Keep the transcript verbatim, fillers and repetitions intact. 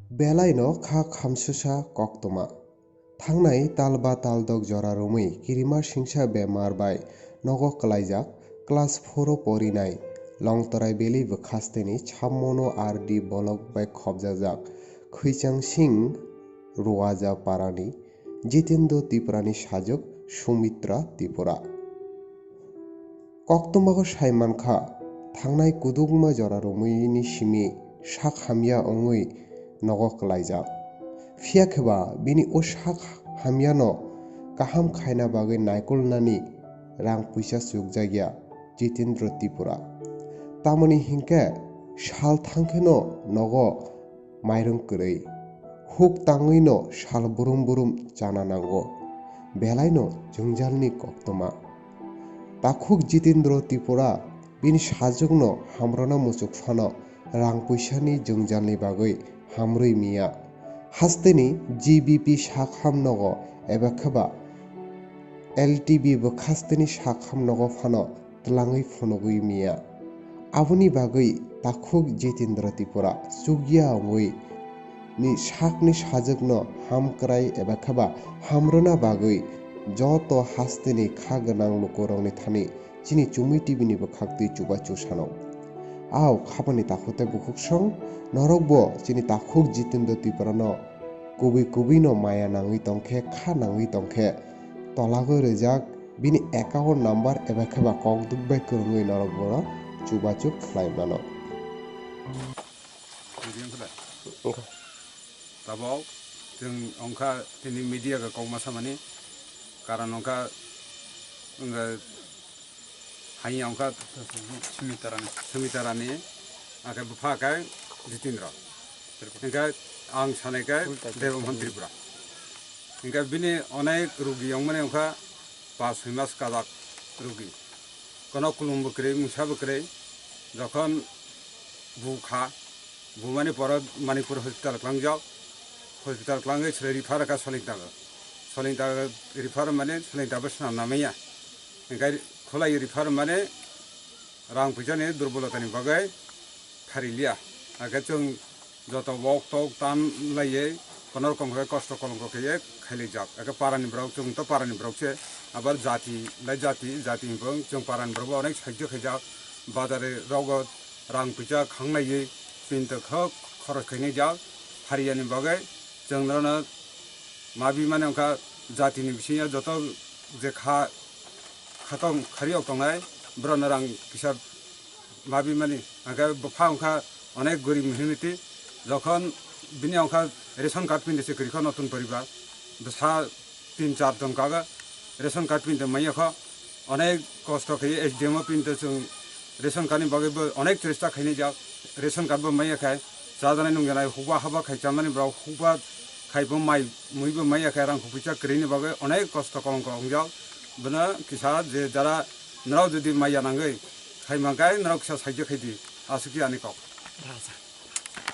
Belaino kha khamsusa koktwma. Thangnai tal ba tal dok jora romwi kirima singsa bemar bai nogo kwlaijak class four o porinai Longtorai Valley bwkhasteni Chammono R D bolok bai khobjajak Khwichang Singh Ruaja parani Jitendra Tripurani sajwk Sumitra Tripura. Koktwmago sai mankha, thangnai kudukma jora romwini simi sak hamya wngwi nogo kwlaijak. Phiya khe ba bini o sak hamyano kaham khaina bagwi naikolnani rang puisa chukjakya Jitendra Tripura. Tamoni hinkhe sal thangkheno nogo mairung kwrwi. Huk tangwino sal brum brum chana nango. Belaino jwngjalni koktwma. Takhuk Jitendra Tripura bini sajwkno hamrwna muchuk phano rang puisani jwngjalni bagwi hamrwi miya. Hasteni G B P sak ham nogo eba khe ba L T B bwkhasteni sak ham nogo phano twlangwi phunugwi miya. Aboni bagwi takhuk Jitendra Tripura chukya wngwi ni sakni sajwkno hamkrai eba khe ba hamrwna bagwi joto hasteni kha gwnang lukurokni thani chini Chumui T V ni bwkhaktwi chubachu sano. Ao khapani takhuk tei bukhuksong norokbo chini takhuk Jitendra Tripurano kubui kubuino maya nangwi tongkhe, kha nangwi tongkhe, tolagwi rijak bini account number eba khe ba kokduk bai kwrwngwi norok bono chubachu khlai mano. Tabok chwng wngkha tini media ga kok ma samani karon wngkha, wngkha Hai wngkha Sumitarani. Sumitarani, akhe bupha khe Jitendra. Hinkhe ang sanai khe Debamon Tripura. Hinkhe bini onek rugi wngmani wngkha pas soi mas kajak rugi. Kono kulumbo kwrwi, mungsabo kwrwi. Jokhon bu kha, bumani poro Manipur hospital tlangjak. Hospital tlangwi chwrai refer kha Solingtago. Solingtago refer mane Solingtago swnam namaya. Hinkhe khwlai refer mane rang puisani durbolotani bagwi phari liya. Hakhe chwng joto wok tok tan laiwi kono rokom khe kosto kolongo khe khailai jak. Hakhe parani borok, chwng to parani borok se, abar jati lai jati, jati hwnphang chwng parani borok bo onek sahajyo khaijak. Bazar rogo rang puisa khanglaiwi pinto khe khoros khainai jak. Phariyani bagwi chwng norokno ma bimani wngkha jatini bisingo joto je kha khatong khariyok tongnai borokno rang kisa ma bimani. Hwnkhe bupha wngkha onek gorib mihiniti, jokhon bini wngkha ration card pinde se kwrwikha notun poribar bwsa tin char jon kaga ration card pinde manya kho. Onek kosto khe S D M o pinte chwng ration card ni bagwi bo onek chesta khainai jak, ration card bo maya khai chajanai nungjanai hukba haba khai chamani borok hukba khai bo mai mui bo maya khai rang puisa kwrwini bagwi onek kosto kolongko wngjak. Bono kisa je jara norok jodi maya nangwi khai mankhai norok kisa sahajyo khaidi, aswk khe ani kok.